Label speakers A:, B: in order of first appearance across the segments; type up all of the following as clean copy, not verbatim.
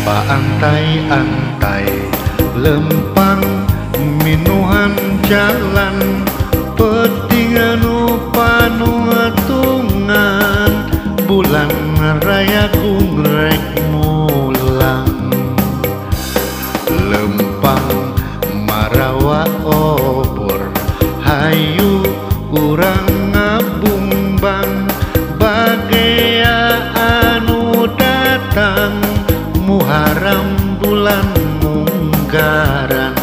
A: Paantai-antai lempang minuhan jalan penting anu panuatungan bulan raya kungrek mulang lempang marawa obor hayu urang ngabumbang bagea anu datang Muharram bulan munggaran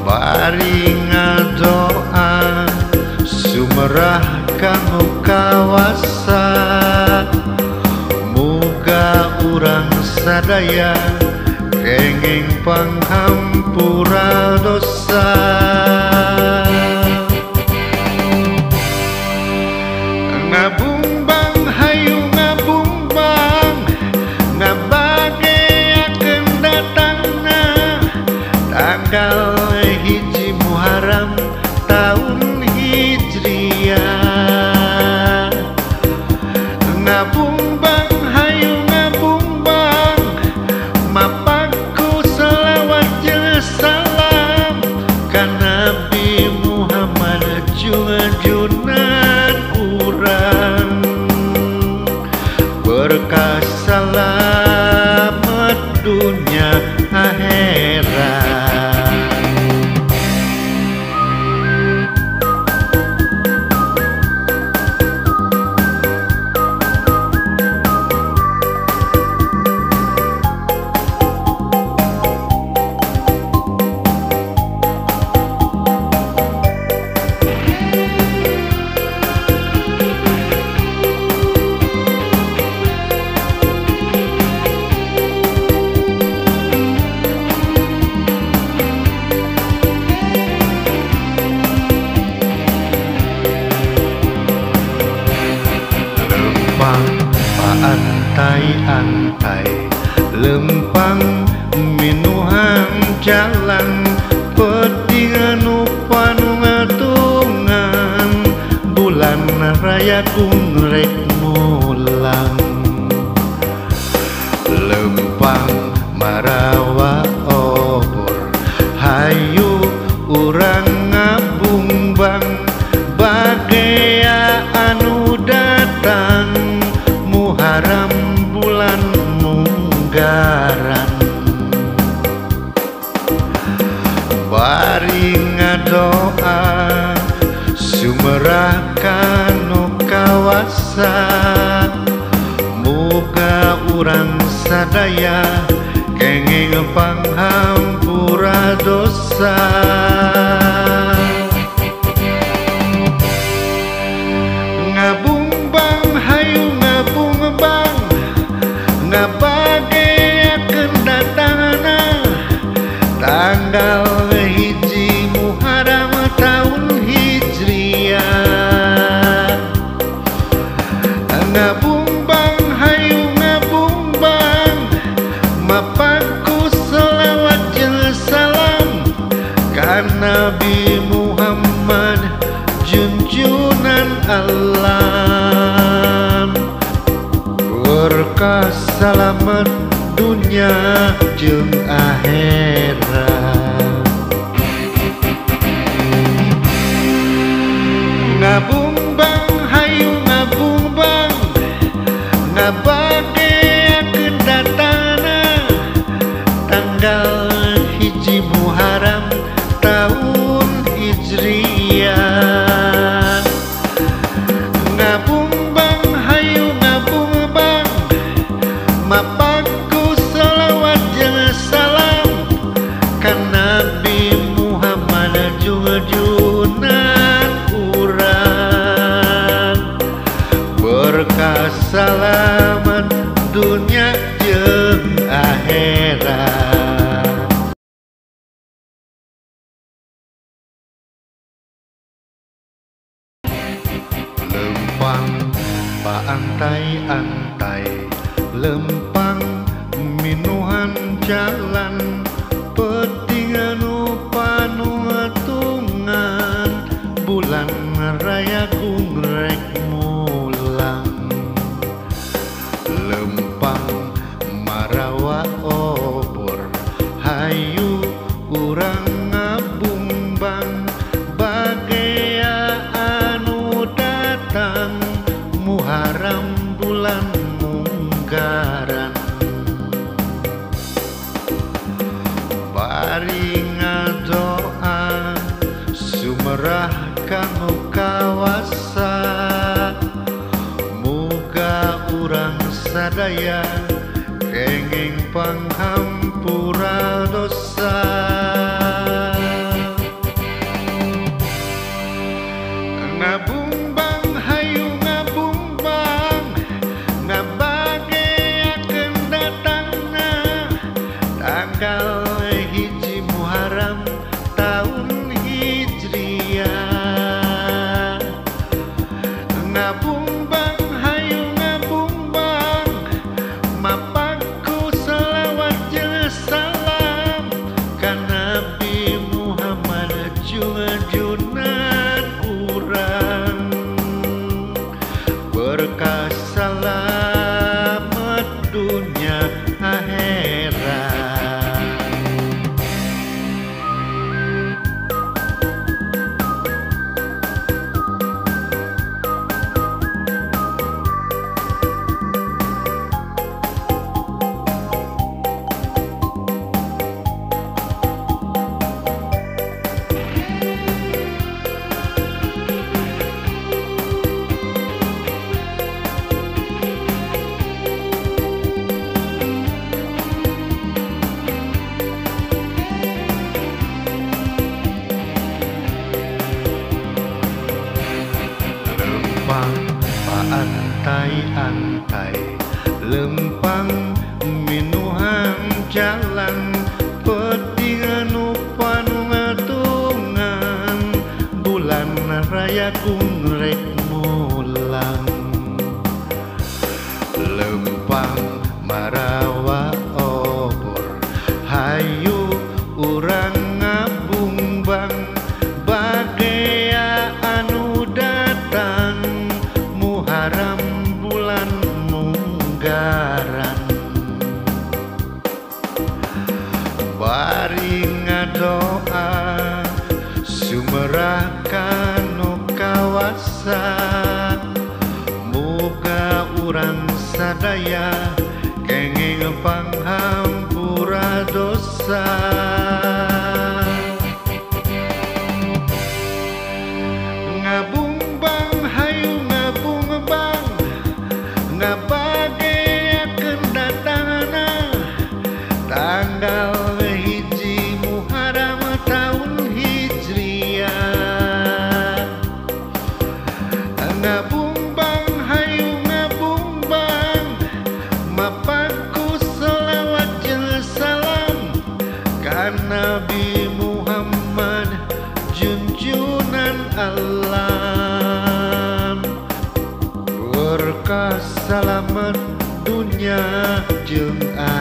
A: bari ngadoa sumerah kanu kawasa muga urang sadaya kenging panghampura dosa. Ngabumbang hayu ngabumbang ngabageakeun datangna tanggal 1 Muharram tahun Hijriah. Ngabumbang hayu ngabumbang mapaku selawat jeung salam ka Nabi Muhammad junjunan urang berkah selamat dunia akhirat. Paantai-antai lempang minuhan jalan penting anu panungatungan bulan raya kungrek mulang lempang marawa obor hayu urang ngabumbang bagea anu datang Muharram bulan munggaran bari ngadoa sumerah kanu kawasa muga urang sadaya kenging panghampura dosa. Ngabumbang hayu ngabumbang ngabageakeun datangna tanggal 1 Muharram tahun Hijriah. Ngabumbang hayu ngabumbang mapaku selawat jeung salam ka Nabi Muhammad junjunan alam berkah selamat dunia jeung akhirat. Ngabumbang hayu ngabumbang ngabageakeun datangna tanggal 1 Muharram tahun Hijriah. Ngabumbang hayu ngabumbang mapaku selawat jeung salam ka Nabi Muhammad junjunan urang Lempang minuhan jalan penting anu panuatungan bulan raya gungrek mulang. Lempang marawa obor hayu urang ngabumbang bagea anu datang Muharram bulan munggaran. Bari ngadoa sumerah kanu kawasa muga urang sadaya kenging panghampura dosa. Ngabumbang hayu ngabumbang ngabageakeun datangna tanggal 1 Muharram tahun Hijriah. Ngabumbang hayu ngabumbang mapangku selawat jeung salam ka Nabi Muhammad junjunan urang. Berkah salamet dunya akhirat. Lempang paantai-antai lempang minuhan jalan penting anu panungatungan bulan raya gungrek mulang. Lempang marawa obor hayu urang ngabumbang bagea anu datang Muharram bulan munggaran. Bari ngadoa sumerah kanu kawasa muga urang sadaya kenging panghampura dosa. Ngabumbang hayu ngabumbang ngabageakeun datangna tanggal 1 Muharram tahun Hijriah. Ngabumbang hayu ngabumbang mapangku selawat jeung salam ka Nabi Muhammad junjunan alam. Berkah salamet dunya jeung akhirat.